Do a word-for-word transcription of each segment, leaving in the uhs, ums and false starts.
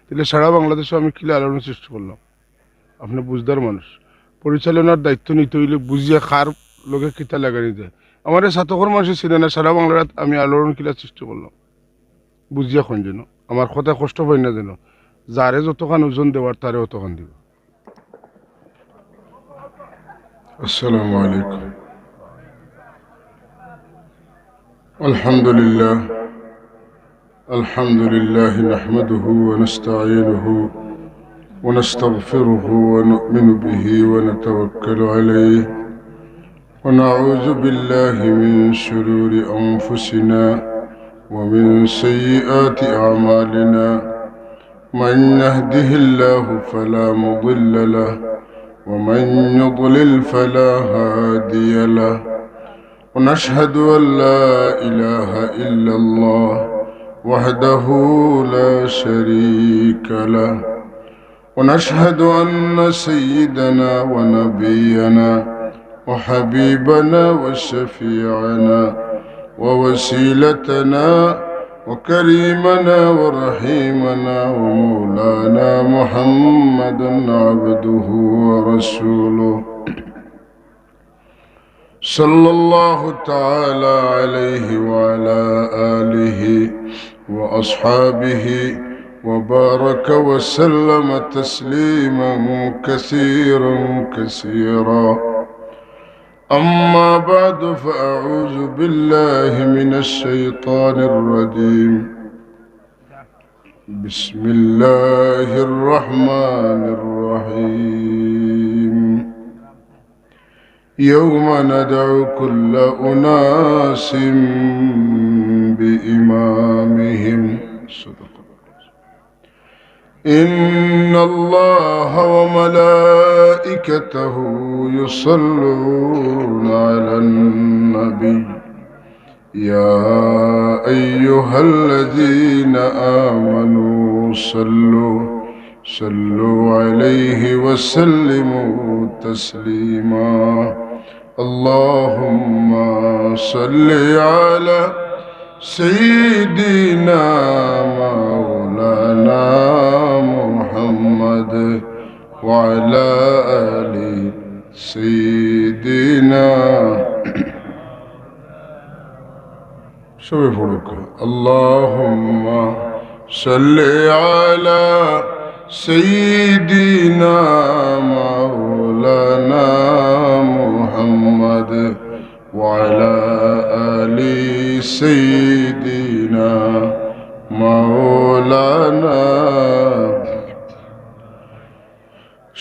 তাইলে সারা বাংলাদেশো আমি কিলা আলোড়ন সৃষ্টি করলাম? আপনে বুঝদার মানুষ, পরিচালনার দায়িত্ব নিতে অইলে বুঝিয়া কার লগে কিতা লাগানি যায়। আমারে ছাতকর মানষে চিনে না, সারা বাংলার আমি আলোড়ন কিলা সৃষ্টি করলাম, বুঝিয়া কইন যেন, আমার কথায় কষ্ট পাইন না যেন। যারে যতখান ওজন দেওয়ার, তারে অতখান দিবা। السلام عليكم. الحمد لله. الحمد لله نحمده ونستعينه ونستغفره ونؤمن به ونتوكل عليه، ونعوذ بالله من شرور أنفسنا ومن سيئات أعمالنا. من يهده الله فلا مضل له، ومن يضلل فلا هادي له. ونشهد أن لا إله إلا الله وحده لا شريك له، ونشهد أن سيدنا ونبينا وحبيبنا وشفيعنا ووسيلتنا وكريمنا ورحيمنا ومولانا محمدا عبده ورسوله، صلى الله تعالى عليه وعلى آله وأصحابه وبارك وسلم تسليما كثيرا كثيرا. أما بعد، فأعوذ بالله من الشيطان الرجيم. بسم الله الرحمن الرحيم. يوم ندعو كل أناس بإمامهم. صدق الله. إن الله وملائكته يصلون على النبي. يا أيها الذين آمنوا صلوا، صلوا عليه وسلموا تسليما. اللهم صل على سيدنا مولانا محمد وعلى آل سيدنا. সবে পড়ুক। اللهم صل على سيدنا مولانا محمد وعلى آل سيدنا مولانا.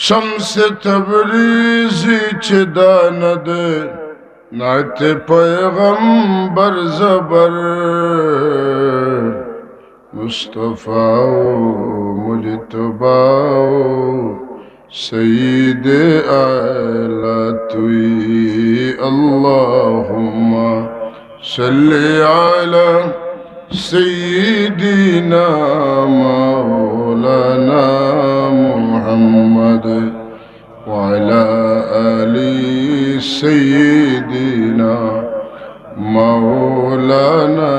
شمس تبریزی چہ داند نعت پیغمبر زبر، مصطفی و مجتبی و سید اعلی تویی. اللهم صل على سيدنا مولانا محمد وعلى آل سيدنا مولانا.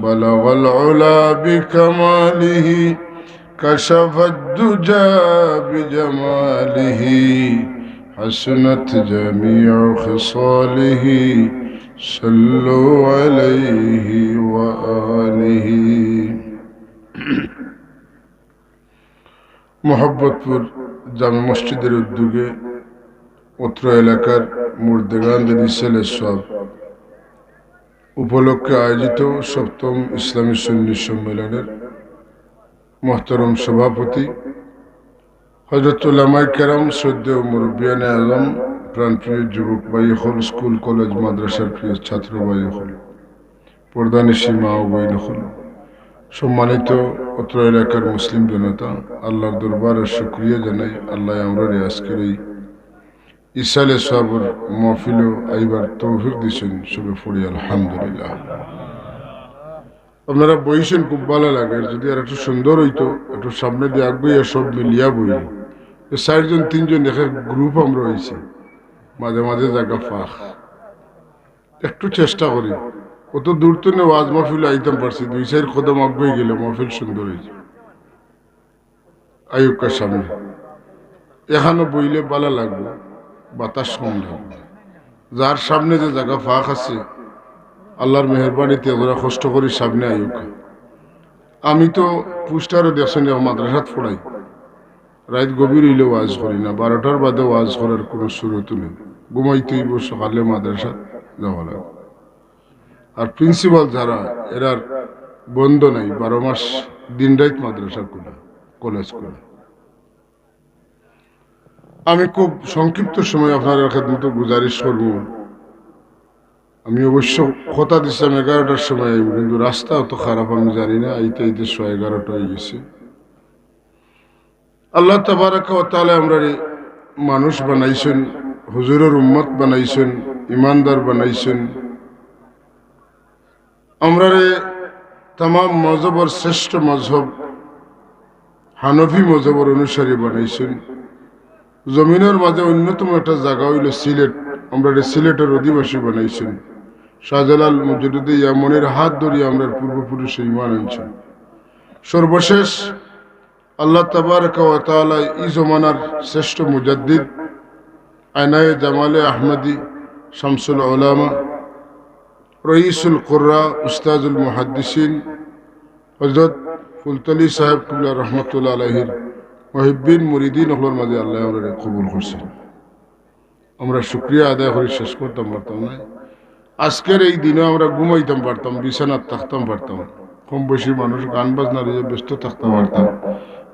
بلغ العلا بكماله، كشف الدجى بجماله، حسنت جميع خصاله، صلوا عليه وآله. মোহাম্মদপুর জামে মসজিদের উদ্যোগে অত্র এলাকার মুর্দেগানদের ইসালে সওয়াব উপলক্ষে আয়োজিত সপ্তম ইসলামী সুন্নি সম্মেলনের মোহতরম সভাপতি হযরত উলামায়ে কেরাম, শ্রদ্ধেয় মুরব্বিয়ানে আজম, প্রাণপ্রিয় যুবক ভাই অকল, স্কুল, কলেজ, মাদ্রাসার প্রিয় ছাত্র ভাই অকল, পর্দানিশী মা ও বইন অকল, সম্মানিত অত্র এলাকার মুসলিম জনতা, আল্লাহর দরবারে শুকরিয়া জানাই, আল্লায় আমরারে আজকের এই ইসালে সওয়াবর মাহফিলো আইবার তৌফিক দিছইন। সবে পড়ি আলহামদুলিল্লাহ। আপনারা বইছইন, খুব ভালা লাগে। যদি আর একটু সুন্দর অইতো, একটু সামনেদি আগুয়াইয়া সব মিলিয়া বই। এ চাইরজন তিনজন এক এক গ্রুপ আমরা অইছি, মাঝে মাঝে জাগা ফাঁক। একটু চেষ্টা করি। অত দূর তনে ওয়াজ মাহফিল আইতাম পারছি, দুই চাইর কদম আগুয়াই গেলে মাহফিল সুন্দর অইছে। আইউক্কা সামনে, এখানো বইলে ভালা লাগবো, বাতাস কম লাগবো। যার সামনে যে জাগা ফাঁক আছে, আল্লার মেহেরবানিতে ওরা কষ্ট করি সামনে আইউক্কা। আমি তো পোস্টারও দেখছইন, মাদ্রাসাত পড়াই, রাইত গভীর অইলে ওয়াজ করি না, বারোটার বাদে ওয়াজ করার কুনু সুরত নাই। ঘুমাইতে অইবো, সকালে মাদ্রাসাত যাওয়া লাগবো। আর প্রিন্সিপাল যারা, এরার বন্ধ নাই, বারো মাস দিন রাইত মাদ্রাসা খোলা, কলেজ খোলা। আমি খুব সংক্ষিপ্ত সময় আপনারার খেদমতো গুজারিশ করমু। আমি অবশ্য কথা দিছিলাম এগারোটার সময় আইমু, কিন্তু রাস্তা অত খারাপ আমি জানি না, আইতে আইতে সোয়া এগারোটা অই গেছে। আল্লাহ তাবারাকা ওয়া তাআলা আমরারে মানুষ বানাইছইন, হুজুরর উম্মত বানাইছইন, ইমানদার বানাইছইন। আমরারে তামাম মজহবর শ্রেষ্ঠ মজহব হানফি মজহবর অনুসারী বানাইছইন। জমিনর মাঝে অন্যতম একটা জাগা অইলো সিলেট, আমরারে সিলেটর অধিবাসী বানাইছইন। শাহজালাল মুজাদ্দিদে ইয়ামনির হাত ধরি আমরার পূর্বপুরুষে ইমান আনছইন। সর্বশেষ আল্লাহ তাবারাকা ওয়া তাআলা ই জমানার শ্রেষ্ঠ মুজাদ্দিদ, আয়নায়ে জামালে আহমদি, শামসুল উলামা, রইসুল কুররা, উস্তাজুল মুহাদ্দিসিন হযরত ফুলতলি সাহেব কিবলা রহমতুল্লাহ আলাইহির মুহিব্বিন মুরিদিন অকলর মাঝে আল্লায় আমরারে কবুল করছইন। আমরা শুকরিয়া আদায় করি শেষ করতাম পারতাম নায়। আজকের এই দিনো আমরা ঘুমাইতাম পারতাম, বিছানাত থাকতাম পারতাম, কম বেশি মানুষ গান বাজনা লইয়া ব্যস্ত থাকতাম পারতাম,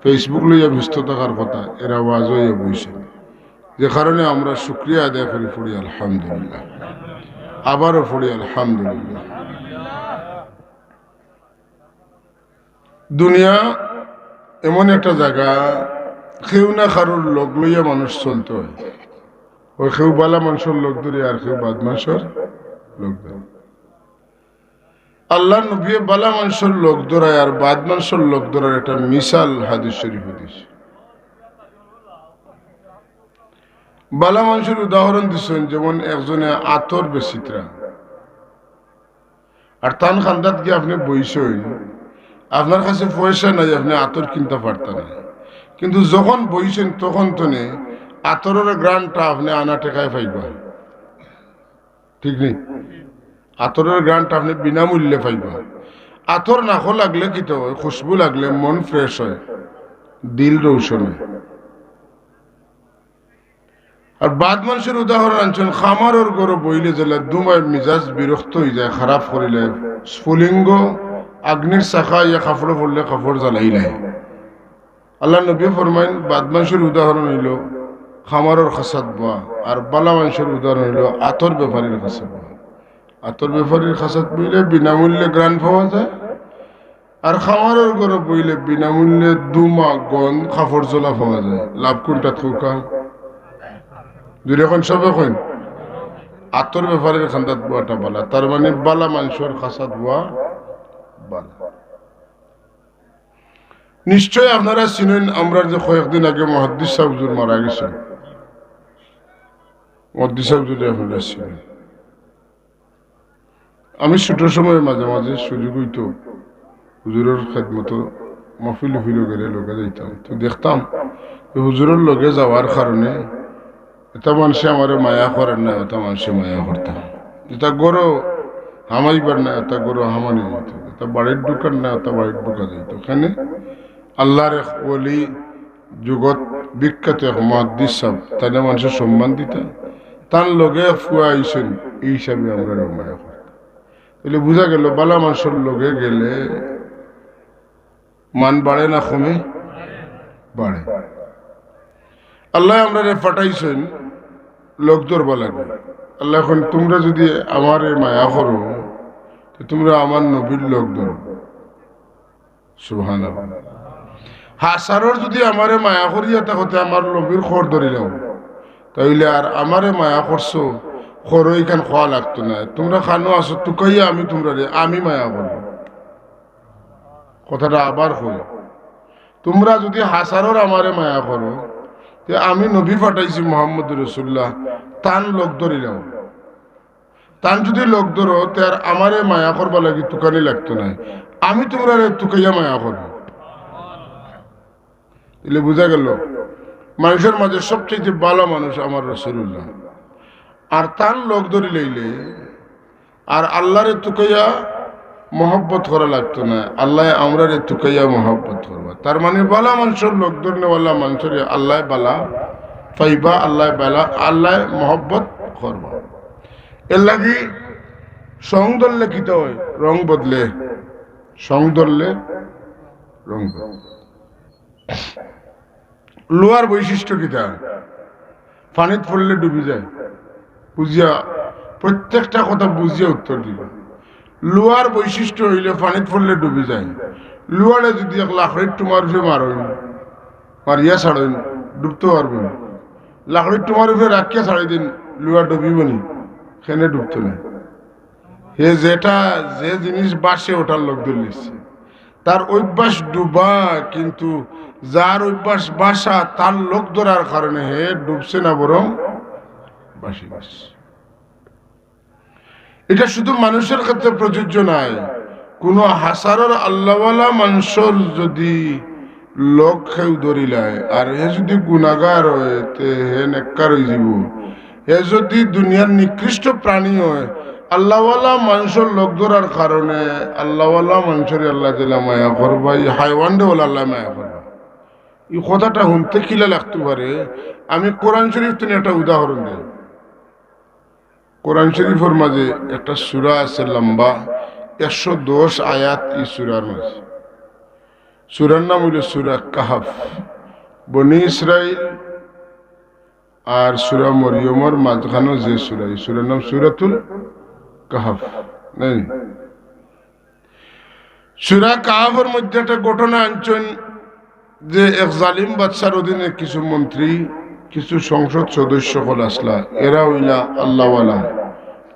Facebook লইয়া ব্যস্ত থাকার কথা, এরা ওয়াজ অইয়া বইছে, যে কারণে আমরা শুকরিয়া আদায় করি পড়ি আলহামদুলিল্লাহ, আবারও পড়ি আলহামদুলিল্লাহ। দুনিয়া এমন একটা জাগা, কেউ না কারোর লগ লইয়া মানুষ চলতে হয়। ওই কেউ বালা মানষর লগ ধরে আর কেউ বাদ মানষর লগ ধরে। আল্লার নবীয়ে বালা মানষর লগ ধরায় আর বাদ মানষর লগ ধরার একটা মিসাল হাদিস শরীফ দিছে। বালা মানষর উদাহরণ দিছইন, যেমন একজনে আতর বেচিতরা, আর তান কান্দাত গিয়া আপনে বইছইন, আপনার কাছে পয়সা নাই, আপনে আতর কিনতা পারতা না, কিন্তু যখন বইছইন তখন তনে আতরর ঘ্রাণটা আপনে আনা টেকায় পাইবা, ঠিক নি? আতরর ঘ্রাণটা আপনে বিনামূল্যে পাইবা। আতর নাকো লাগলে কিতা হয়? খুশবু লাগলে মন fresh হয়, দিল রোশন হয়। আর বাদ মানষর উদাহরণ আনছইন, খামারর ঘরো বইলে যেলা দুমায় মিজাজ বিরক্ত অইযায়, খারাপ করিলায়, স্ফুলিঙ্গ আগ্নির শাখা ইয়া কাপড়ো পড়লে কাপড় জ্বালাইলায়। আল্লার নবীয়ে ফরমাইন, বাদ মানষর উদাহরণ অইলো খামারর কাছাত বওয়া, আর বালা মানষর উদাহরণ অইলো আতর বেপারীর কাছাত বওয়া। আতর বেপারীর কাছাত বইলে বিনামূল্যে ঘ্রাণ পাওয়া যায়, আর খামারর ঘরো বইলে বিনামূল্যে দুমা, গন্ধ, কাপড় জ্বলা পাওয়া যায়। লাভ কুনটাত কউক্কা? জুরে কইন, সবে কইন। আতর বেপারীর কান্দাত বওয়াটা বালা, তার মানে বালা মানষর কাছাত বওয়া বালা। নিশ্চয় আপনারা চিনইন, আমরার যে কয়েকদিন আগে মুহাদ্দিস সাব হুজুর মারা গেছইন, মুহাদ্দিস সাব হুজুররে আপনারা চিনইন। আমি ছুটোর সময় মাঝে মাঝে সুযোগ অইতো হুজুরর খেদমতো, মাহফিল উফিলো গেলে লগে যাইতাম, তো দেখতাম যে হুজুরর লগে যাওয়ার কারণে এটা মানষে আমারে মায়া করের না, ওটা মানষে মায়া করতা। এটা ঘরো হামাইবার না, এটা ঘরো হামানি যাইতো, এটা বাড়িত ঢুকার না, ওটা বাড়িত ঢুকা যাইতো। কেনে? আল্লার এক ওলি, জগৎ বিখ্যাত এক মুহাদ্দিস সাব, তাইলে মানষে সম্মান দিতা। তান লগে ফুয়া আইছইন, ই হিসাবে আমরারে মায়া করতা। তাইলে বুঝা গেলো, বালা মানষর লগে গেলে মান বাড়ে না কমে? বাড়ে। আল্লায় আমরারে পাঠাইছইন লগ ধরবার লাগি। আল্লায় কইন, তুমরা যুদি আমারে মায়া করো, তে তুমরা আমার নবীর লগ ধরো। সুবহানাল্লাহ। হাছারর যুদি আমারে মায়া করিয়া থাকো, তে আমার নবীর খর ধরিলাও, তাইলে আর আমারে মায়া করছো, খরো ইখান কওয়া লাগতো নায়। তুমরা কানো আছো, তুকাইয়া আমি তুমরারে, আমি মায়া করমু। কথাটা আবার কই, তুমরা যুদি হাছারর আমারে মায়া করো, তে আমি নবী পাঠাইছি মুহাম্মদুর রাসূলুল্লাহ, তান লগ ধরিলাও। তান যুদি লগ ধরো, তে আর আমারে মায়া করবার লাগি তুকানি লাগতো নায়, আমি তুমরারে তুকাইয়া মায়া করমু। তাইলে বুঝা গেল, মানষর মাঝে সবচাইতে ভালা মানুষ আমার রাসুলুল্লাহ। আর তান লগ ধরি লইলে আর আল্লারে তুকাইয়া মহব্বত করা লাগতো নায়, আল্লায় আমরারে তুকাইয়া মহব্বত করবা। তার মানে ভালা মানষর লগ ধরনেওয়ালা মানষরে আল্লায় ভালা পাইবা, আল্লায় ভালা, আল্লায় মহব্বত করবা। এর লাগি সং ধরলে কিতা অয়? রং বদলে। সং ধরলে রং বদলে। লোহার বৈশিষ্ট্য কিতা? পানিত পড়লে ডুবি যায়। বুঝিয়া, প্রত্যেকটা কথা বুঝিয়া উত্তর দিবা। লোহার বৈশিষ্ট্য অইলে পানিত পড়লে ডুবি যায়। লোহারে যুদি এক লাকড়ির টুমার উপরে মারইন, মারিয়া ছাড়ইন, ডুবতো পারবো না। লাকড়ির টুমার উপরে রাখিয়া ছাড়ি দিন, লোহা ডুবিবো নি, কেনে ডুবতো নায়। হে যেটা, যে জিনিস ভাসে, ওটার লগ ধরলিছে। তার অভ্যাস ডুবা, কিন্তু যার অভ্যাস ভাসা, তার লগ ধরার কারণে হে ডুবছে না, বরং ভাসি গেছে। এটা শুধু মানুষর ক্ষেত্রে প্রযোজ্য নয়, কোনো হাজারো আল্লাহওয়ালা মানষর যুদি লগ কেউ ধরিলায়, আর হে যুদি গুনাগার অয়, তে হে নেককার অইযিবো। হে যুদি দুনিয়ার নিকৃষ্ট প্রাণী অয়, আল্লাহওয়ালা মানষর লগ ধরার কারণে আল্লাহওয়ালা মানষরে আল্লাহ তাআলা মায়া করবা, ই হায়ওয়ানরে অলা আল্লায় মায়া করবা। ই কথাটা হুনতে কিলা লাগতো পারে, আমি কোরআন শরীফ থনে একটা উদাহরণ দেই। কোরআন শরীফর মাঝে একটা সূরা আছে লম্বা, একশো দশ আয়াত ই সূরার মাঝে। সূরার নাম অইলো সূরা কাহাফ। বনি ইসরাইল আর সূরা মরিয়মর মাঝখানো যে সূরা, ই সূরার নাম সূরাতুল কাহাফ। নায়নি? সূরা কাহাফর মধ্যে একটা ঘটনা আনছইন যে এক জালিম বাদশার অধীনে কিছু মন্ত্রী, কিছু সংসদ সদস্য অকল আছলা, এরা অইলা আল্লাহওয়ালা,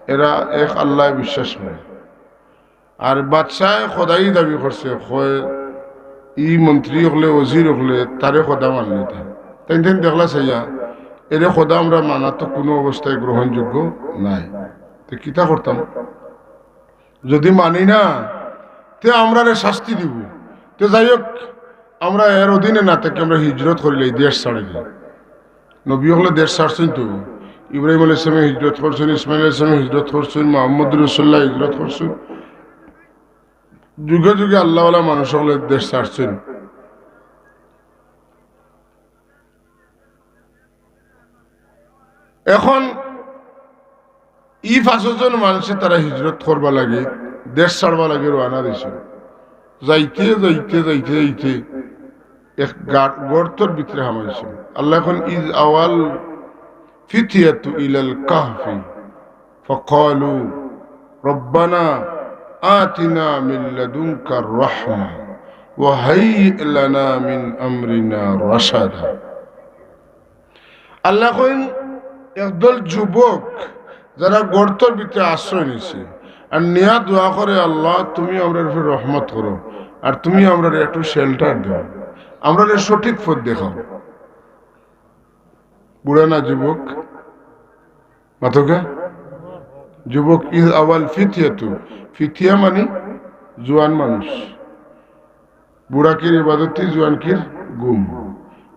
এরা এক আল্লায় বিশ্বাস করে। আর বাদশায় খোদাই দাবি করছে, কয়, ই মন্ত্রী অকলে, ওজির অকলে, তারে খোদা মানলে তা। তাইন তাইন দেখলা চাইয়া, এরে খোদা আমরা মানা তো কোনো অবস্থায় গ্রহণযোগ্য নায়। তে কিতা করতাম? যুদি মানি না, তে আমরারে শাস্তি দিবো। তে যাই হোক, আমরা এর অধীনে না থাকি আমরা হিজরত করিলাই, দেশ ছাড়িলাই। নবী অকলে দেশ ছাড়ছইন তো, ইব্রাহিম আলাইহিস সালামে হিজরত করছইন, ইসমাইল আলাইহিস সালামে হিজরত করছইন, মুহাম্মদুর রাসূলুল্লাহ হিজরত করছইন। যুগে যুগে আল্লাহওয়ালা মানুষ অকলে দেশ ছাড়ছইন। এখন ই পাঁচজন মানষে তারা হিজরত করবার লাগি, দেশ ছাড়বার লাগি রওয়ানা দিছইন। যাইতে যাইতে যাইতে যাইতে এক গা-, গর্তর ভিতরে হামাইছইন। আল্লায় কইন, "ইজ আওয়াল ফিতয়াতু ইলাল কাহফি ফাকালু রব্বানা আতিনা মিন লাদুনকা রাহমা ওয়া হাইয়্যি লানা মিন আমরিনা রাশাদা।" আল্লায় কইন, একদল যুবক যারা গর্তর ভিতরে আশ্রয় নিছে আর নিয়া দোয়া করে, "আল্লাহ, তুমি আমরার উপরে রহমত করো, আর তুমি আমরারে একটু shelter দেও, আমরারে সঠিক পথ দেখাও।" বুড়া না যুবক? মাতউক্কা? যুবক, ইজ আওয়াল ফিতয়াতু। ফিতিয়া মানি জুয়ান মানুষ। বুড়াকির ইবাদতি, জুয়ানকির ঘুম।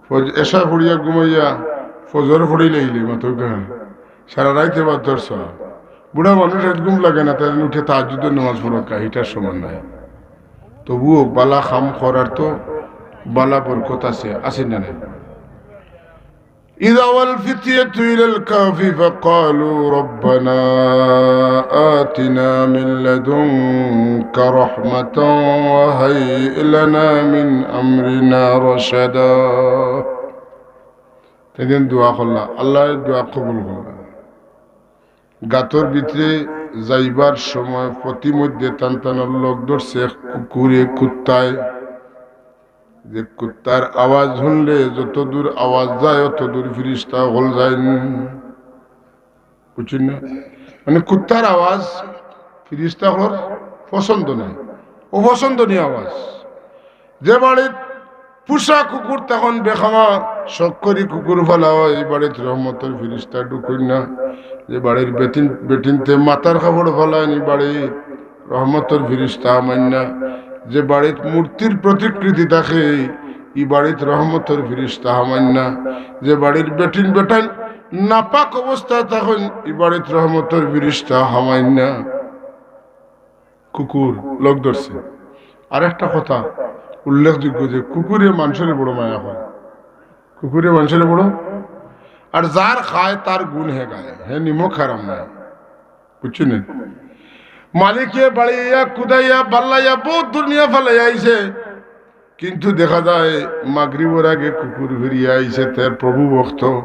ফজ-, এশা পড়িয়া ঘুমাইয়া ফজর পড়িলাইলে, মাতউক্কা, সারা রাইত ইবাদতর সওয়াব। বুড়া মানুষ রাইত ঘুম লাগে না, তাইন উঠে তাহাজ্জুদর নামাজ পড়উক্কা, ইটার সমান নায়। তবুও বালা কাম করার তো বালা বরকত আছে, আছে না নাই? إذ أوى الفتية إلى الكهف فقالوا ربنا آتنا من لدنك رحمة وهيئ لنا من أمرنا رشدا। তাইন দোয়া করলা, আল্লায় দোয়া কবুল করলা। গাতর ভিতরে যাইবার সময় পথিমধ্যে তান তানর লগ ধরছে এক কুকুরে, কুত্তায়। যে কুত্তার আওয়াজ হুনলে যতদূর আওয়াজ যায়, অতদূর ফিরিস্তা অকল যাইন। বুঝছইন না? মানে, কুত্তার আওয়াজ ফিরিস্তা অকলর পছন্দ নায়, অপছন্দনীয় আওয়াজ। যে বাড়িত পোষা কুকুর, তখন বেখামা শখ করি কুকুর ফালা অয়, ই বাড়িত রহমতর ফিরিস্তা ঢুকইন না। যে বাড়ির বেটিন, বেটিন্তে মাথার কাপড় ফালাইন, ই বাড়িত রহমতর ফিরিস্তা হামাইন না। যে বাড়িত মূর্তির প্রতিকৃতি থাকে, ই বাড়িত রহমতর ফিরিস্তা হামাইন না। যে বাড়ির বেটিন বেটাইন নাপাক অবস্থায় থাকইন, ই বাড়িত রহমতর ফিরিস্তা হামাইন না। কুকুর লগ ধরছে। আর একটা কথা উল্লেখযোগ্য যে কুকুরে মানষরে বড় মায়া করে। কুকুরে মানষরে বড়, আর যার খায় তার গুণ হে গায়, হে নিমক হারাম নায়, বুঝছইন নি? মালিকে বাড়িয়া, কুদাইয়া, বাল্লাইয়া, বউত দুনিয়া ফালাইয়া আইছে, কিন্তু দেখা যায় মাগরিবর আগে কুকুর ফিরিয়া আইছে, তার প্রভু ভক্ত।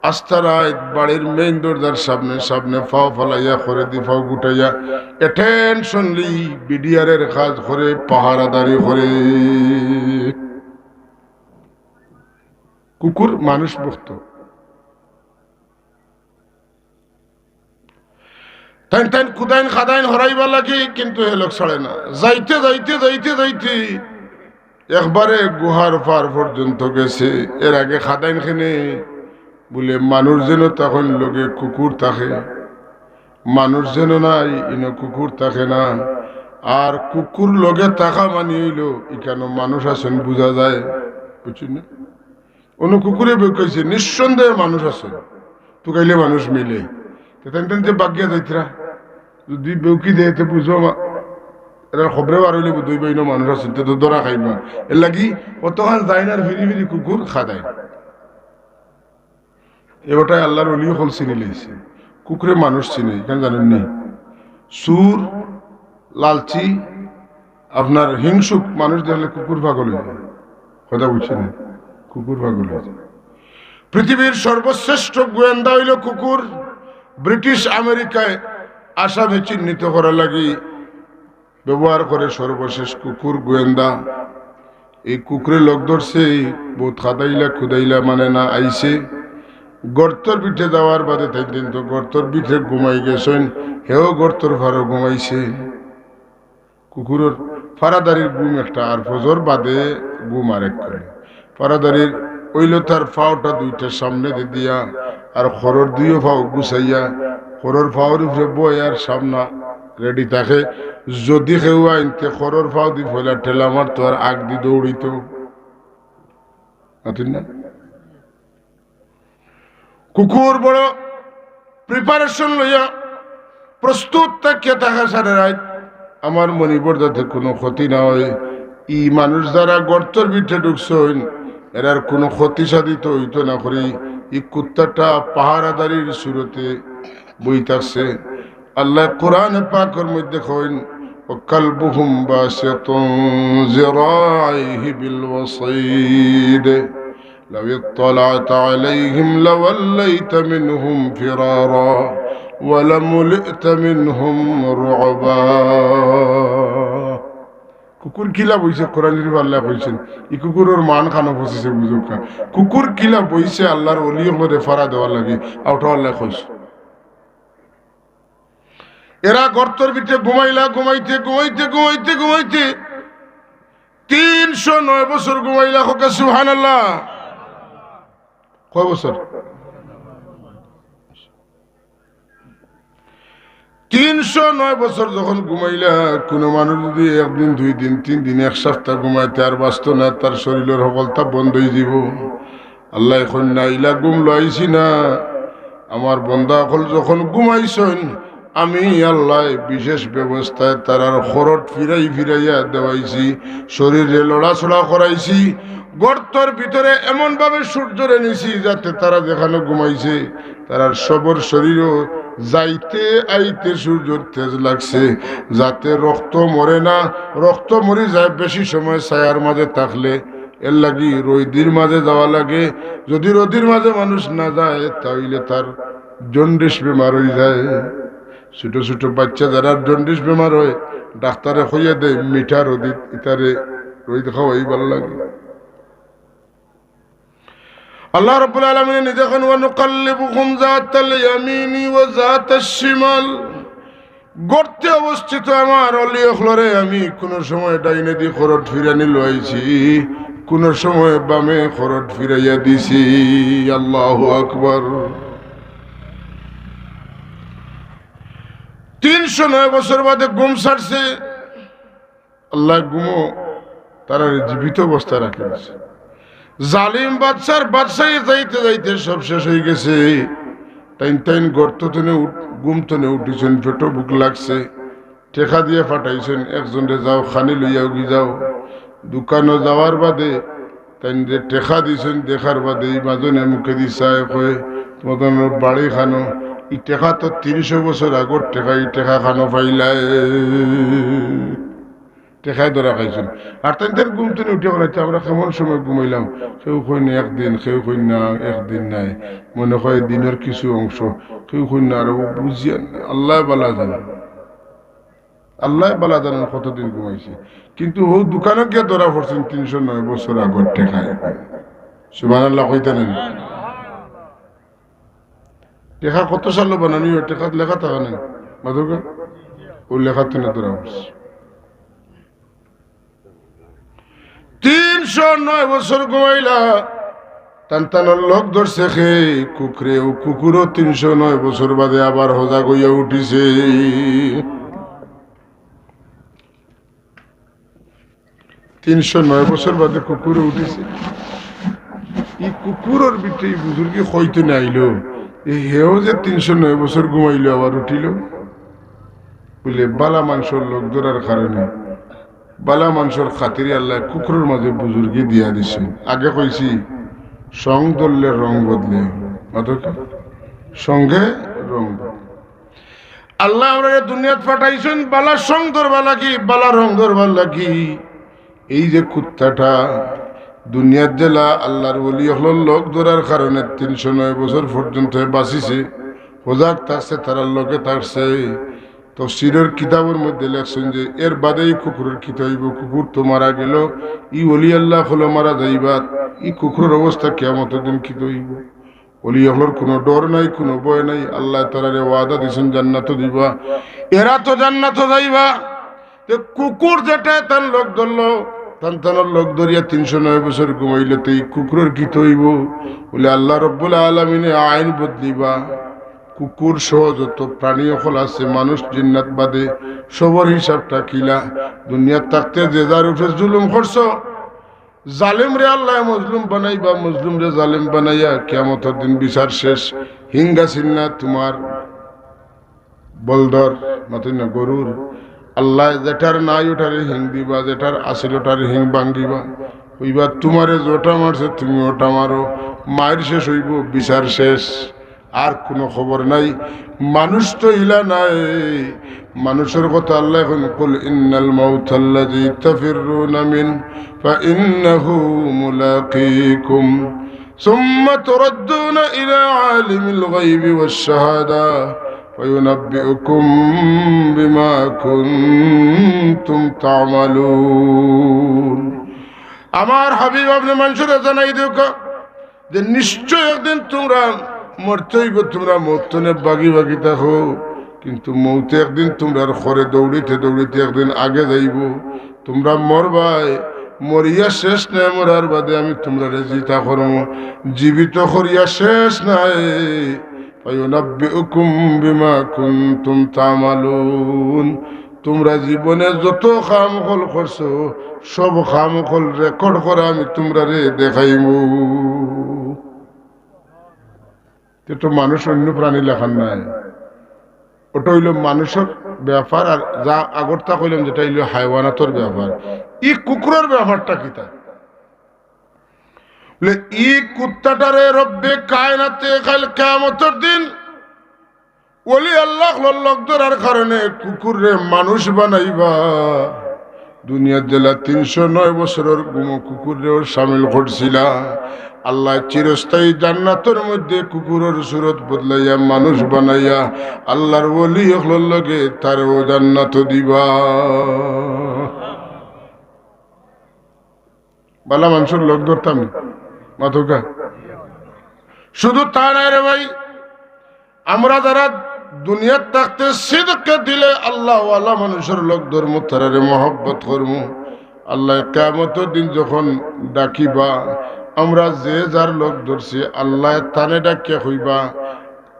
আস্তা রাইত বাড়ির মেইন দরজার সামনে সামনে ফাও ফালাইয়া, খরেদি ফাও গুটাইয়া, attention লি বিডিআরের কাজ করে, পাহারাদারি করে। কুকুর মানুষ ভক্ত। তাইন তাইন কুদাইন খাদাইন হরাইবার লাগি, কিন্তু হে লগ ছাড়ে না। যাইতে যাইতে যাইতে যাইতে একবারে গুহার পার পর্যন্ত গেছে। এর আগে খাদাইন খেনে বুলে মানুষ যেন তখন লগে কুকুর থাকে, মানুষ যেন নাই, ইনো কুকুর থাকে না। আর কুকুর লগে থাকা মানি অইলো ইখানো মানুষ আছইন বুঝা যায়, বুঝছইন নি? অনো কুকুরে বেউকাইছে, নিঃসন্দেহে মানুষ আছে, তুকাইলে মানুষ মিলে। তে তাইন তাইন যে বাগিয়া যাইতরা, যদি বেউকি দেয়, তে বুঝো মা-, এরা খবরে বার অইলে বুঝো, ইবা ইনো মানুষ আছে, তে তো ধরা খাইবা। এর লাগি অতখান যাইন আর ফিরি ফিরি কুকুর খাদাইন। এ বেটায় আল্লাহর ওলি অকল চিনি লইছে। কুকুরে মানুষ চিনে, ইখান জানইন নি? চুর, লালচি, আপনার হিংসুক মানুষ দেখলে কুকুর পাগল অই যায়। কথা বুঝছইন নি? কুকুর পাগল অই যায়। পৃথিবীর সর্বশ্রেষ্ঠ গোয়েন্দা অইলো কুকুর। ব্রিটিশ আমেরিকায় আসামি চিহ্নিত করার লাগি ব্যবহার করে সর্বশেষ কুকুর গোয়েন্দা। এই কুকুরে লগ ধরছে, বউত খাদাইলা খুদাইলা মানে না, আইছে। গর্তর ভিতরে যাওয়ার বাদে তাইন তাইন তো গর্তর ভিতরে ঘুমাই গেছইন, হেও গর্তর পারো ঘুমাইছে। কুকুরর পাহারাদারির ঘুম একটা, আর ফজর বাদে ঘুম আরেক করে। পাহারাদারির অইলো তার পাওটা দুইটা সামনেদি দিয়া, আর খরর দুইও পাও গুছাইয়া, খরর পাওর উপরে বয় আর সামনা রেডি থাকে। যদি কেউ আইন তে খরর পাওদি পয়লা ঠেলা মারতো আর আগদি দৌড়িতো। মাতিন না? কুকুর বড় preparation লইয়া প্রস্তুত থাকিয়া থাকা সারা রাইত। আমার মনিবর যাতে কুনু ক্ষতি না অয়। ই মানুষ যারা গর্তর ভিতরে ঢুকছইন, এরার কুনু ক্ষতি সাধিত অইতো না করি ই কুত্তাটা পাহারাদারির সুরতে বই থাকছে। আল্লায় কোরআনে পাকর মধ্যে কইন, "ওয়া কালবুহুম বাসিতুন যিরাইহি বিল ওয়াসিদ।" لو اطلعت عليهم لوليت منهم فرارا ولملئت منهم رعبا। কুকুর কিলা বইছে, কোরআন শরীফ আল্লায় কইছইন, ই কুকুরর মান খানো ফসিছে বুঝউক্কা। কুকুর কিলা বইছে আল্লাহর ওলি অকলরে পাহারা দেওয়ার লাগি, অউটা আল্লায় কইছইন। এরা গর্তর ভিতরে ঘুমাইলা, ঘুমাইতে, ঘুমাইতে, ঘুমাইতে, ঘুমাইতে তিনশো নয় বছর ঘুমাইলা। কউক্কা সুবহানাল্লাহ। কয় বছর? তিনশো নয় বছর যখন ঘুমাইলা, কুনু মানুষ যদি একদিন, দুই দিন, তিন দিন, এক সপ্তাহ ঘুমাইতে আর বাঁচতো না, তার শরীলর হকলতা বন্ধ অইযিবো। আল্লায় কইন না, ইলা ঘুম লইছি না। আমার বন্দা অকল যখন ঘুমাইছইন, আমি আল্লায় বিশেষ ব্যবস্থায় তারার খরট ফিরাই ফিরাইয়া দেওয়াইছি, শরীরে লড়াচড়া করাইছি। গর্তর ভিতরে এমনভাবে সূর্যরে নিছি যাতে তারা যেখানো ঘুমাইছে, তারার সবর শরীরও যাইতে আইতে সূর্যর তেজ লাগছে, যাতে রক্ত মরে না। রক্ত মরি যায় বেশি সময় ছায়ার মাঝে থাকলে। এর লাগি রইদির মাঝে যাওয়া লাগে। যদি রইদির মাঝে মানুষ না যায়, তাইলে তার জন্ডিস বেমার অইযায়। ছোট ছোট বাচ্চা যারার জন্ডিস বেমার অয়, ডাক্তারে কইয়া দেয়, মিঠা রইদিত ইতারে রইদ খাওয়াইবার লাগি। আল্লাহ রাব্বুল আলামিন নিজে কইন, "ওয়া নুকাল্লিবুহুম যাতাল ইয়ামিনি ওয়া যাতাশ শিমাল।" গর্তে অবস্থিত আমার অলি অকলরে আমি কুনু সময় ডাইনেদি খরট ফিরানি লইছি, কুনু সময় বামে খরট ফিরাইয়া দিছি। আল্লাহু আকবার। তিনশো নয় বছর বাদে ঘুম ছাড়ছে। আল্লায় ঘুমো তারারে জীবিত অবস্থায় রাখি দিছে। জালিম বাদশার বাদশাহী যাইতে যাইতে সব শেষ অইগেছে। তাইন তাইন গর্ত তনে উঠ-, ঘুম তনে উঠিছইন, পেটো ভুক লাগছে। টেকা দিয়া পাঠাইছইন, একজনরে, "যাও, খানি লইয়া উগি যাও।" দোকানো যাওয়ার বাদে তাইনরে টেকা দিছইন, দেখার বাদে ই মাজনে মুখেদি চায়, কয়, "তুমার বাড়ি খানো, ই টেকা তো তিনশো বছর আগর টেকা, ই টেকা খানো পাইলায়?" টেকায় ধরা খাইছইন। আর তাইন তাইন ঘুম তনে উঠিয়া কইন, "আমরা কেমন সময় ঘুমাইলাম?" কেউ কইন, "একদিন", কেউ কইন, "না, একদিন নায়, মনে হয় দিনর কিছু অংশ", কেউ কইন, "না রে, ও বুঝিয়ার না, আল্লায় বালা জানইন।" আল্লায় বালা জানইন কতদিন ঘুমাইছে। কিন্তু অউ দোকানো গিয়া ধরা পড়ছইন তিনশো নয় বছর আগর টেকায়। সুবহানাল্লাহ কইতা নায়? টেকা কত সালো বানানি অয়, টেকাত লেখা থাকে না? মাতুক্কা? অউ লেখাত না ধরা পড়ছে। তিনশো নয় বছর ঘুমাইলা, তান তানর লোক ধরছে কে? কুকুরে। অউ কুকুরও তিনশো নয় বছর বাদে আবার হজাগ অইয়া উঠিছে। তিনশো নয় বছর বাদে কুকুরও উঠিছে। ই কুকুরর ভিতরে ই বুজুর্গি কই তনে আইলো, ই হেও যে তিনশো নয় বছর ঘুমাইলো আবার উঠিলো। বুলে, বালা মানষর লোক ধরার কারণে, বালা মানষর খাতিরে আল্লায় কুকুরর মাজে বুজুর্গি দিয়া দিছইন। আগে কইছি, সং ধরলে রং বদলে, মাতুক্কা? সঙ্গে রং বদলে। আল্লায় আমরারে দুনিয়াত পাঠাইছইন বালা সং ধরবার লাগি, বালা রং ধরবার লাগি। এই যে কুত্তাটা দুনিয়াত যেলা আল্লার ওলি অকলর লোক ধরার কারণে তিনশো নয় বছর পর্যন্ত বাঁচিছে, হজাগ থাকছে, তারার লগে থাকছে। তফসিরর কিতাবর মধ্যে লেখছইন যে এর বাদে ই কুকুরর কিতা অইবো? কুকুর তো মারা গেলো, ই ওলি আল্লা অকলও মারা যাইবা, ই কুকুরর অবস্থা কিয়ামতর দিন কিতা অইবো? ওলি অকলর কুনু ডর নাই, কুনু ভয় নাই। আল্লায় তারারে ওয়াদা দিছইন জান্নাতো দিবা, এরা তো জান্নাতো যাইবা। তে কুকুর যেটায় তান লোক ধরলো, তান তানর লোক ধরিয়া তিনশো নয় বছর ঘুমাইলো, তে ই কুকুরর কিতা অইবো? বুলে, আল্লা রব্বুল আলামিনে আইন বদলিবা। কুকুর সহ যত প্রাণী অকল আছে, মানুষ জিন্নাত বাদে, সবর হিসাবটা কিলা? দুনিয়াত থাকতে যে যার উপরে জুলুম করছো, জালিমরে আল্লায় মজলুম বানাইবা, মজলুমরে জালিম বানাইয়া কিয়ামতর দিন বিচার শেষ। হিং আছিল না তুমার বলদর, মাতইন না, গরুর। আল্লায় যেটার নাই ওটারে হিং দিবা, যেটার আছিল ওটারে হিং ভাঙ্গিবা। কইবা, তুমারে যেটা মারছে তুমি ওটা মারো, মাইর শেষ অইবো, বিচার শেষ। আর কুনু খবর নাই। মানুষ তো ইলা নায়। মানুষর কথা আল্লায় কইন, "কুল ইন্নাল মাউতাল্লাযী তাফিররুনা মিন ফাইন্নাহু মুলাকীকুম সুম্মা তুরাদ্দুনা ইলা আলিমিল গায়বি ওয়াশ শাহাদা ফায়ুনাব্বিউকুম বিমা কুনতুম তা'মালুন।" আমার হাবিব, আপনে মানষরে জানাই দেউক্কা, যে নিশ্চয় একদিন তুমরা মরতে অইবো, তুমরা মউত তনে ভাগি ভাগি থাকো, কিন্তু মউতে একদিন তুমরার খরে দৌড়িতে দৌড়িতে একদিন আগে যাইবো। তুমরা মরবায়, মরিয়া শেষ নায়, মরার বাদে আমি তুমরারে জিতা করমু, জীবিত করিয়া শেষ নায়। ফায়ুনাব্বিউকুম বিমা কুনতুম তা'মালুন। তুমরা জীবনে যত কাম অকল করছো, সব কাম অকল record করা আমি তুমরারে দেখাইমু। তে তো মানুষ অইন্য প্রাণী লাখান নায়, ওটা অইলো মানুষর ব্যাপার। আর যা আগরতা কইলাম, যেটা অইলো হায়ওয়ানাতর ব্যাপার, ই কুকুরর ব্যাপারটা কিতা? বুলে, ই কুত্তাটারে রব্বে কায়নাতে কাইল কিয়ামতর দিন ওলি আল্লাহ অকলর লগ ধরার কারণে কুকুররে মানুষ বানাইবা। দুনিয়াত যেলা তিনশো নয় বছরর ঘুমো কুকুররেও শামিল করছিলা, আল্লায় চিরস্থায়ী জান্নাতর মধ্যে কুকুরর সুরত বদলাইয়া মানুষ বানাইয়া আল্লার ওলি অকলর লগে তারেও জান্নাতো দিবা। বালা মানষর লগ ধরতাম, মাতউক্কা। শুধু তা নায় রে ভাই, আমরা যারা দুনিয়াত থাকতে সিদকে দিলে আল্লাহওয়ালা মানষর লগ ধরমু, তারারে মহব্বত করমু, আল্লায় কিয়ামতর দিন যখন ডাকিবা, আমরা যে যার লগ ধরছি, আল্লায় তানে ডাকিয়া কইবা,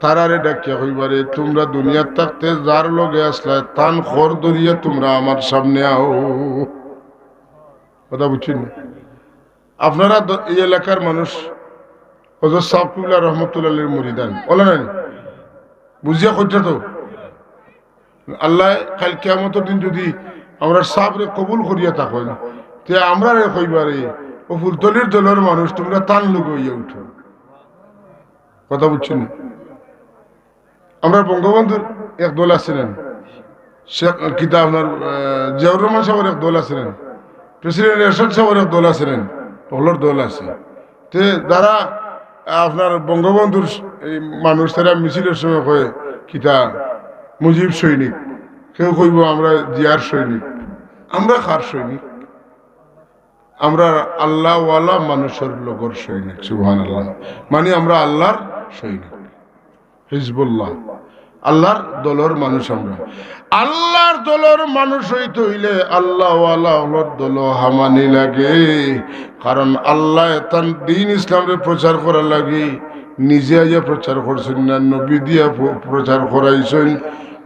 তারারে ডাকিয়া কইবারে, "তুমরা দুনিয়াত থাকতে যার লগে আছলায়, তান খর ধরিয়া তুমরা আমার সামনে আও।" কথা বুঝছইন নি? আপনারা দ-, এই এলাকার মানুষ, হজরত সাব কিবলা রহমতুল্লাহ আলাইহির মুরিদান, অলা নানি? বুঝিয়া কইতা তো? আল্লায় কাইল কিয়ামতর দিন যুদি আমরার সাবরে কবুল করিয়া থাকইন, তে আমরারে কইবারে, "ও ফুলতলির দলর মানুষ, তুমরা তান লগে অইয়া উঠো।" কথা বুঝছইন নি? আমরার বঙ্গবন্ধুর এক দল আছে না, শেখ কিতা আপনার, আহ, জিয়াউর রহমান সাবর এক দল আছে না, প্রেসিডেন্ট এরশাদ সাবর এক দল আছে না, হকলর দল আছে। তে যারা আপনার বঙ্গবন্ধুর এই মানুষ, তারা মিছিলর সময় কয় কিতা, "মুজিব সৈনিক", কেউ কইবো, "আমরা জিয়ার সৈনিক।" আমরা কার সৈনিক? আমরা আল্লাহওয়ালা মানুষর লগর সৈনিক। সুবহানাল্লাহ। মানে আমরা আল্লাহর সৈনিক, হিজবুল্লাহ, আল্লাহর দলর মানুষ আমরা। আল্লাহর দলর মানুষ অইতে অইলে আল্লাহওয়ালা অকলর দলো হামানি লাগে, কারণ আল্লায় তান দ্বীন ইসলামরে প্রচার করার লাগি নিজে আইয়া প্রচার করছইন না, নবী দিয়া প্র-, প্রচার করাইছইন।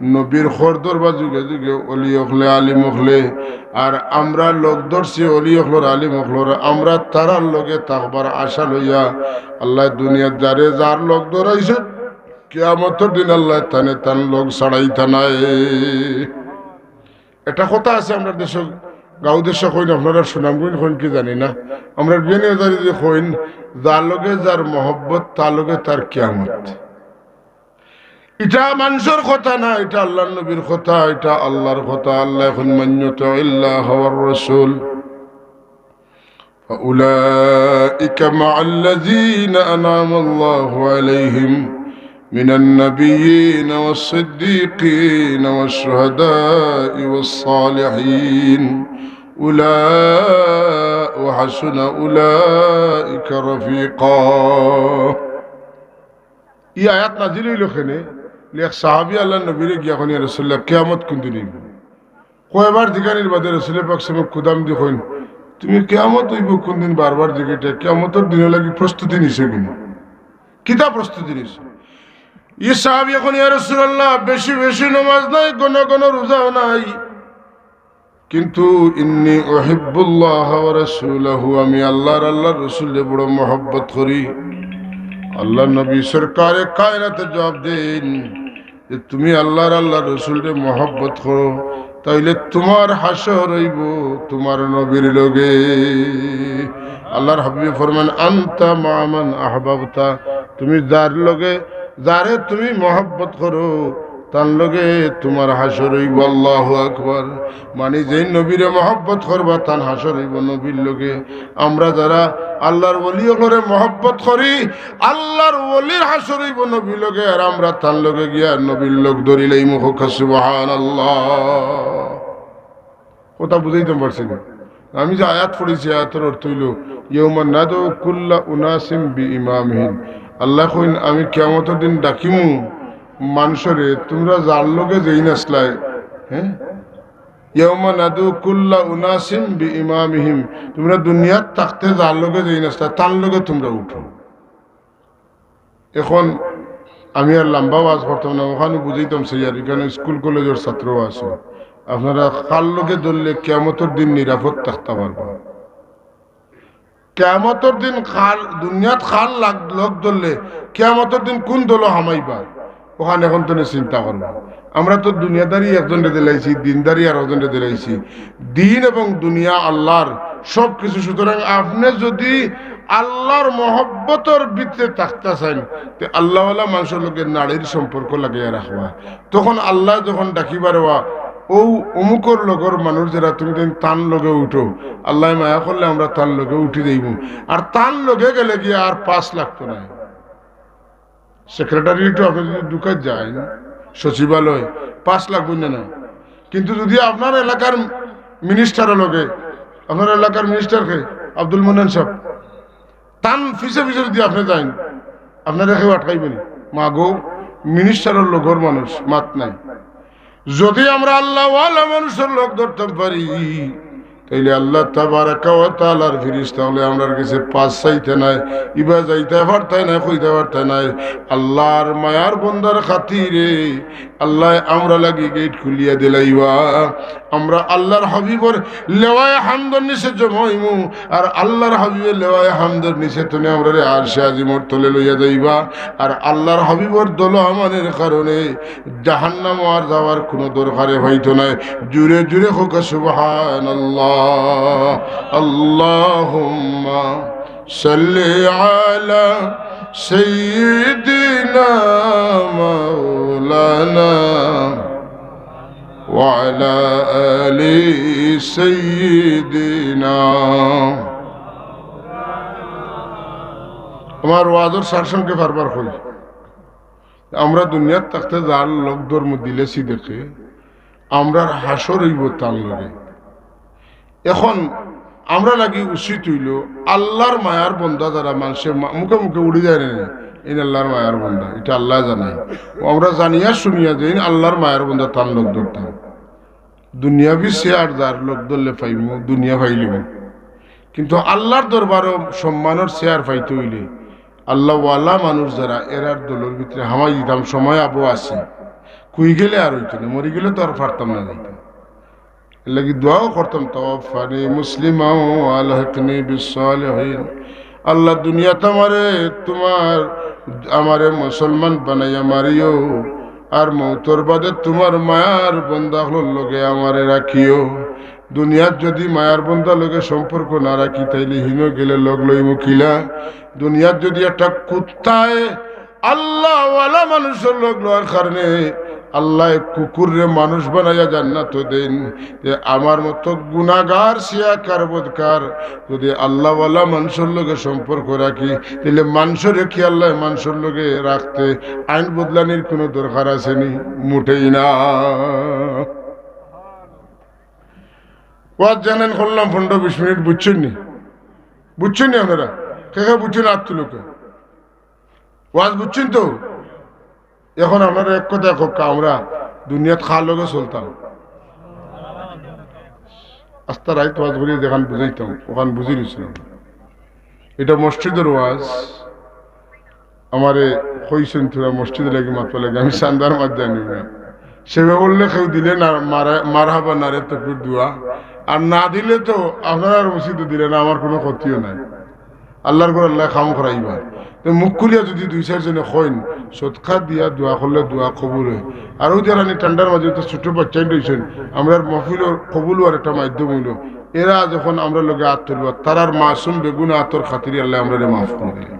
নবীর খর ধরবা যুগে যুগে অলি অকলে, আলিম অকলে, আর আমরা লগ ধরছি অলি অকলর, আলিম অকলর, আমরা তারার লগে থাকবার আশা লইয়া। আল্লায় দুনিয়াত যারে যার লগ ধরাইছইন, কিয়ামতর দিন আল্লায় তানে তান লগ ছাড়াইতা নায়। একটা কথা আছে আমরার দেশো, গাঁও দেশো কইন, আপনারা সুনামগঞ্জ কইন কি জানি না, আমরার বিয়ানীবাজারে যে কইন, "যার লগে যার মহব্বত, তার লগে তার কিয়ামত।" ইটা মানষর কথা না, ইটা আল্লাহর নবীর কথা, ইটা আল্লাহর কথা। আল্লায় কইন, "মান ইউতি'ইল্লাহা ওয়ার রাসূল, ফাউলাইকা মা'আল্লাযীনা আন'আমাল্লাহু আলাইহিম মিনান নাবিয়্যিনা ওয়াস সিদ্দীকিনা ওয়াশ শুহাদাই ওয়াস সালিহিন, উলা ওয়া হাসুনা উলাইকা রাফিকা।" ই আয়াত নাজিল অইলো কেনে? এক সাহাবী আল্লাহর নবীরে গিয়া কইন, "ইয়া রাসূলুল্লাহ, কিয়ামত কুনদিন অইবো?" কয়বার জিকানির বাদে রসুলে পাক সাল্লাল্লাহু আলাইহি ওয়াসাল্লাম খুদাম দি কইন, "তুমি কিয়ামত অইবো কুনদিন বারবার জিকাইতায়? কিয়ামতর দিনর লাগি প্রস্তুতি নিছো কিনা? কিতা প্রস্তুতি নিছো?" ই সাহাবী কইন, "ইয়া রাসূলুল্লাহ, বেশি বেশি নমাজ নাই, ঘন ঘন রোজাও নাই, কিন্তু ইন্নী উহিব্বুল্লাহ ওয়া রাসূলাহু, আমি আল্লাহ আর আল্লাহর রসুলরে বড় মহব্বত করি।" আল্লাহর নবী সরকারে কায়নাতে জবাব দেইন যে, "তুমি আল্লাহ আর আল্লাহর রসুলরে মহব্বত করো, তাইলে তুমার হাশর অইবো তুমার নবীর লগে।" আল্লাহর হাবিবে ফরমান, "আনতা মা'আ মান আহবাবতা", তুমি যার লগে, যারে তুমি মহব্বত করো, তান লগে তুমার হাশর অইবো। আল্লাহু আকবার। মানে, যেইন নবীরে মহব্বত করবা, তান হাশর অইবো নবীর লগে। আমরা যারা আল্লাহর ওলি অকলরে মহব্বত করি, আল্লাহর ওলির হাশর অইবো নবীর লগে, আর আমরা তান লগে গিয়া নবীর লগ ধরিলাইমু। কউক্কা সুবহানাল্লাহ। কথা বুঝাইতাম পারছি না? আমি যে আয়াত পড়ছি, আয়াতর অর্থ অইলো, "ইয়াউমা নাদউ কুল্লা উনাসিম বিইমামিহিম।" আল্লায় কইন, "আমি কিয়ামতর দিন ডাকিমু মানষরে, তুমরা যার লগে যেইন আছলায়, হ্যাঁ? ইয়াউমা নাদউ কুল্লা উনাসিম বিইমামিহিম, তুমরা দুনিয়াত থাকতে যার লগে যেইন আছলায়, তান লগে তুমরা উঠো।" এখন আমি আর লম্বা ওয়াজ করতাম না, অখানউ বুঝাইতাম চাই আর, ইখানো স্কুল কলেজর ছাত্র আছো, আপনারা কার লগে ধরলে কিয়ামতর দিন নিরাপদ থাকতা পারবা? কিয়ামতর দিন কার, দুনিয়াত কার লাগ-, লগ ধরলে কিয়ামতর দিন কুন দলো হামাইবা? অখান এখন তনে চিন্তা করবা। আমরা তো দুনিয়াদারি একজনরে দিলাইছি, দিনদারি আরকজনরে দিলাইছি। দিন এবং দুনিয়া আল্লাহর সব কিছু। সুতরাং আপনে যুদি আল্লাহর মহব্বতর ভিতরে থাকতা চাইন, তে আল্লাহওয়ালা মানষর লগে নাড়ির সম্পর্ক লাগাইয়া রাখবা। তখন আল্লায় যখন ডাকিবা রে বা, "অউ অমুকর লগর মানুষ যেরা, তুমি তান লগে উঠো", আল্লায় মায়া করলে আমরা তান লগে উঠি যাইমু। আর তান লগে গেলে গিয়া আর পাস লাগতো নায়। সেক্রেটারিয়েটো আপনে যুদি ঢুকাত যাইন, সচিবালয়, পাস লাগবো না, না? কিন্তু যুদি আপনার এলাকার মিনিস্টারর লগে, আপনার এলাকার মিনিস্টার কে, আব্দুল মান্নান সাব, তান পিছে পিছে যুদি আপনে যাইন, আপনারে কেউ আটকাইবো নি? মাগো, মিনিস্টারর লগর মানুষ, মাত নাই। যুদি আমরা আল্লাহওয়ালা মানষর লগ ধরতাম পারি, তাইলে আল্লাহ তাবারাকা ওয়া তাআলার ফিরিস্তা অকলে আমরার গেছে পাছ চাইতা নায়, ইবা যাইতা পারতা নায়, কইতা পারতা নায়। আল্লাহর মায়ার বন্দার খাতিরে আল্লায় আমরার লাগি গেইট খুলিয়া দিলাইবা। আমরা আল্লাহর হাবিবর লেওয়ায়ে হামদর নিচে জমা অইমু, আর আল্লাহর হাবিবর লেওয়ায়ে হামদর নিচে তনে আমরারে আরশে আজিমর তলে লইয়া যাইবা। আর আল্লাহর হাবিবর দোয়া আমানর কারণে জাহান্নামো আর যাওয়ার কুনু দরকারে পাইতো নায়। জুরে জুরে কউক্কা সুবহানাল্লাহ। আল্লাহুম্মা সাল্লি আলা সাইয়্যিদিনা মাওলানা ওয়া আলা আলি সাইয়্যিদিনা। আমার ওয়াজর সারসংক্ষেপ আরবার কই। আমরা দুনিয়াত থাকতে যার লগ ধর্ম দিলেছি দেখে, আমরার হাশর অইবো তান লগে। এখন আমরার লাগি উচিত অইলো, আল্লাহর মায়ার বন্দা যারা মানষে মা-, মুখে মুখে উড়ি যায় না, ইন আল্লাহর মায়ার বন্দা, ইটা আল্লায় জানে। ও আমরা জানিয়া শুনিয়া যে ইন আল্লাহর মায়ার বন্দা, তান লগ ধরতাম। দুনিয়াবি চেয়ার যার লগ ধরলে পাইমু, দুনিয়া পাইলিমু। কিন্তু আল্লাহর দরবারো সম্মানর চেয়ার পাইতে অইলে আল্লাহওয়ালা মানুষ যারা, এরার দলর ভিতরে হামাই দিতাম, সময় আবো আছে। কই গেলে আর অইতো না, মরি গেলে তো আর পারতাম না যাইতাম। এর লাগি দোয়াও করতাম, "তাওয়াফফানি মুসলিমান ওয়া আলহিকনি বিস সালিহিন।" আল্লাহ, দুনিয়াত আমারে তুমার, আমারে মুসলমান বানাইয়া মারিও, আর মউতর বাদে তুমার মায়ার বন্দা অকলর লগে আমারে রাখিও। দুনিয়াত যুদি মায়ার বন্দা লগে সম্পর্ক না রাখি, তাইলে হিনো গেলে লগ লইমু কিলা? দুনিয়াত যুদি একটা কুত্তায় আল্লাহওয়ালা মানুষর লগ লওয়ার কারণে আল্লায় কুকুররে মানুষ বানাইয়া জান্নাতো দেইন, তে আমার মতো গুনাগার, সিয়াকার, বদকার যুদি আল্লাহওয়ালা মানুষর লগে সম্পর্ক রাখি, তাইলে মানুষরে কি আল্লায় মানুষর লগে রাখতে আইন বদলানির কুনু দরকার আছে নি? মুটেই না। ওয়াজ জানেন করলাম পনেরো বিশ মিনিট, বুঝছইন নি? বুঝছইন নি আপনারা? কে কে বুঝছইন আত তুলউক্কা। ওয়াজ বুঝছইন তো? এখন আপনারা এক কথা কউক্কা, আমরা দুনিয়াত কার লগে চলতাম? আস্তা রাইত ওয়াজ করি যেখান বুঝাইতাম, ওখান বুঝি নিছিলাম। ইটা মসজিদর ওয়াজ। আমারে কইছইন, "থুড়া মসজিদর লাগি মাতবার লাগি, আমি চান্দার মাত জানি না।" সেবা করলে কেউ দিলে না, মারা-, মারহাবা, নারে তকবির, দোয়া, আর না দিলে তো আপনারার মসজিদো দিলে না, আমার কুনু ক্ষতিও নাই। আল্লাহর ঘর আল্লায় কাম করাইবা। তে মুখ খুলিয়া যুদি দুই চাইর জনে কইন, সদকা দিয়া দোয়া করলে দোয়া কবুল অয়। আর অউ যারা নি ঠান্ডার মাঝে তো ছোট বাচ্চাইন রইছইন, আমরার মহফিলর কবুল অওয়ার একটা মাধ্যম অইলো, এরা যখন আমরার লগে আত তুলবা, তারার মাসুম বেগুনা আতর খাতিরে আল্লায় আমরারে মাফ করি দিলা।